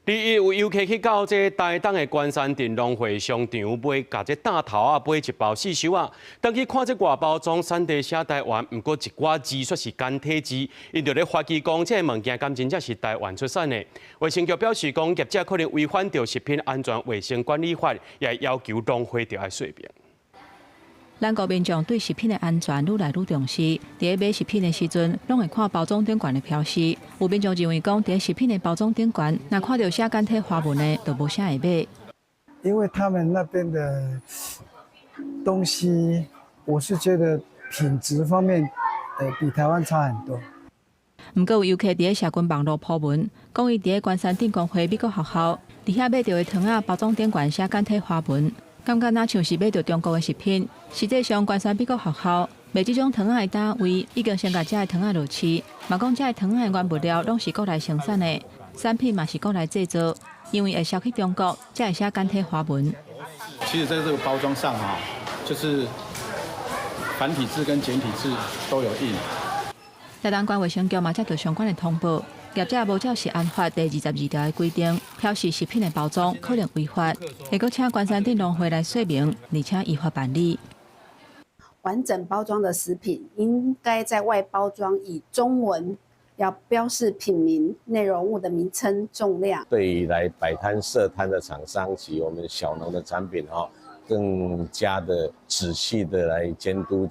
第一有遊客去到這台東的關山鎮農會商場買共這膽頭仔買一包四收仔，轉去看這外包裝產地寫台灣，毋過一寡字卻是簡體字，𪜶就咧懷疑講這个物件敢真正是台灣出產的。衛生局表示講，業者可能違反著食品安全衛生管理法，也要求農會著愛說明。咱國民眾對食品的安全愈來愈重視，佇咧買食品的時陣，攏會看包裝頂懸的標示。有民眾認為講，佇咧食品的包裝頂懸，若看著寫簡體華文的，就無啥會買。因為他們那邊的東西，我是覺得品質方面，比台灣差很多。毋過有遊客佇咧社群網路 po 文，講伊佇咧關山鎮公會美國學校，佇遐買著的糖仔包裝頂懸寫簡體華文，感覺若像是買著中國的食品。實際上，關山美國學校賣這種糖仔的單位已經先共遮的糖仔落市，嘛講遮的糖仔的原物料攏是國內生產的，產品嘛是國內製造，因為會銷去中國，才會寫簡體華文。其實在這個包裝上哈，就是繁體字跟簡體字都有印。台東縣衛生局嘛接到相關的通報，業者無照食安法第22條的規定，標示食品的包裝可能違法，會閣請關山鎮農會來說明，而且依法辦理。完整包裝的食品應該在外包裝以中文要標示品名、內容物的名稱、重量。對於來擺攤設攤的廠商及我們小農的產品，哈，更加的仔細的來監督。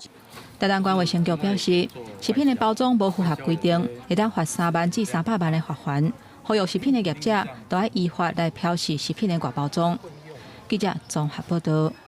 台東縣衛生局表示，食品的包裝無符合規定，會當罰3萬至300萬的罰鍰。呼籲食品的業者都愛依法來標示食品的外包裝。記者綜合報道。